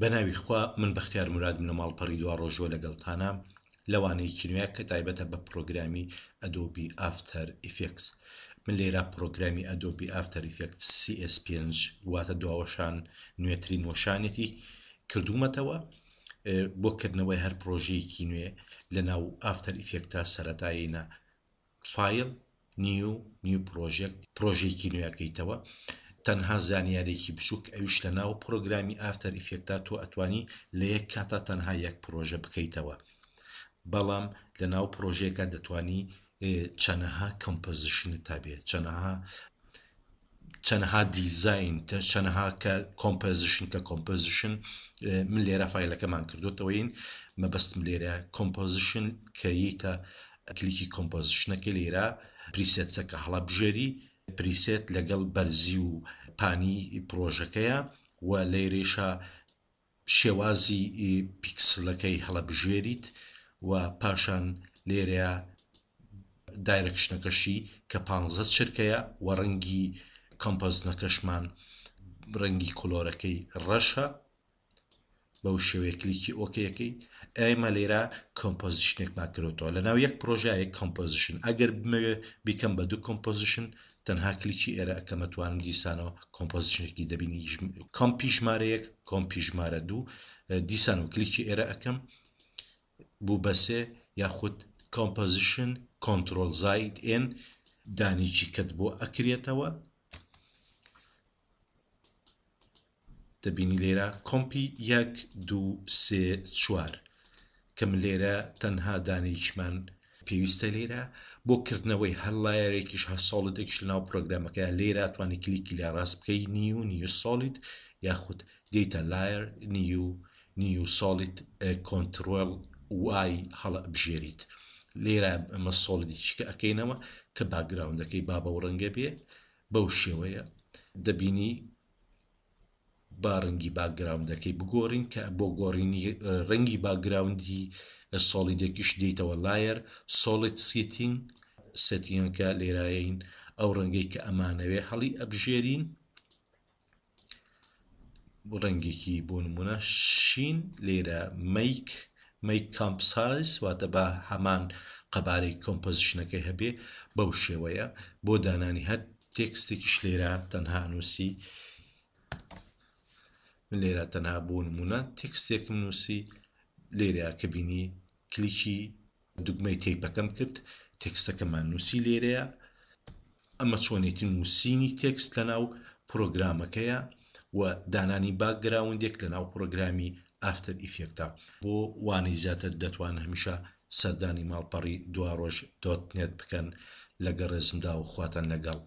بەناوی خوا من بەختیار مورادم لە ماڵپەڕی دواڕۆژوە لەگەڵتانام لە وانەیەکی نوێ کە تایبەتە بە پڕۆگرامی Adobe After Effects من لێرە پڕۆگرامی Adobe After Effects CS5 واتە دواوەشان نوێترین وەشانێتی کردوومەتەوە بۆ کردنەوەی هەر پڕۆژەیەکی نوێ لە ناو After Effects تا سەرەتایینە File، New، New Project، پرۆژەیەکی نوێ ئەکەیتەوە تەنها زانیارێکی بچوک ئەویش لە ناو پرۆگرامی After Effect تا تۆ ئەتوانی لە یەک کاتا تەنها یەک پرۆژە بکەیتەوە بەڵام لە ناو پرۆژەیەکا دەتوانی چەنەها composition ت هەبێ چەنەها چەنەها دیزین چەنەها کە composition کە composition من لێرە فایلەکەمان کردوتەوەین مەبەستم لێرە composition کە یتە کلیکی composition ەکە لێرە preset ەکە هەڵەبژێری preset لەگەڵ بەرزی و پانی پرۆژەکەیە و لێرەشە شێوازی پیکسلەکەی هەڵەبژێریت و پاشان لێرەیا direction ەکەشی کە پانزە چرکەیە و ڕەنگی composition ەکەشمان ڕەنگی color ەکەی ڕەشە بەو شێوەیە کلیکی OK ەکەی ئێمە لێرە composition ێکمان کرۆتەوە لە ناو یەک پرۆژە یەک composition ئەگەر بمەوێ بیکەم بە دوو composition تەنها کلیکی ئێرە ئەکەم ئەتوانم دیسانەوە composition ێکی دەبینی comp ی ژمارە یەک comp ی ژمارە دوو دیسانەوە کلیکی ئێرە ئەکەم بوو بە سێ یاخود composition control زاید N دانێکی کەت بۆ ئەکرێتەوە دەبینی لێرە comp ی یەک دوو سێ چوار کە من لێرە تەنها دانەیەکیمان پێویستە لێرە بۆ کردنەوەی هەر layer ێکیش هەر solid ێکیش لەناو پرۆگرامەکە لێرە توانی کلیکی لە ڕاست بکەی new new solid یاخود دێتە layer new new solid control Y هەڵە بژێریت لێرە ئەمە solid ێکی کە ئەکەینەوە کە background ەکەی با بەو ڕەنگە بێ بەو شێوەیە دەبینی با ڕەنگی background ەکەی بگۆڕین کە بۆ گۆڕینی ڕەنگی background ی solid ێکیش دێیتەوە layer solid setting setting ەکە لێرایین ئەو ڕەنگەی کە ئەمانەوێ هەڵی ئەبژێرین ڕەنگێکی بۆ نمونە شین لێرە make make comp size واتە بە هەمان قەبارەی composition ەکەی هەبێ بەو شێوەیە بۆ دانانی هەر تێکستێکیش لێرە تەنها نووسی من لێرە تەنها بۆ نمونە تێکستێکم نووسی لێرە کە بینی کلیکی دوگمەی type ەکەم کرد تێکستەکەمان نووسی لێرەیە ئەمە چۆنێتی نووسینی تێکست لەناو پرۆگرامەکەیە و دانانی background ێک لەناو پرۆگرامی After Effect ە بۆ وانەی زیاتر دەتوان هەمیشە سەردانی ماڵپەڕی دواڕۆژ dot net بکەن لەگەڵ ڕێزمدا و خواتان لەگەڵ.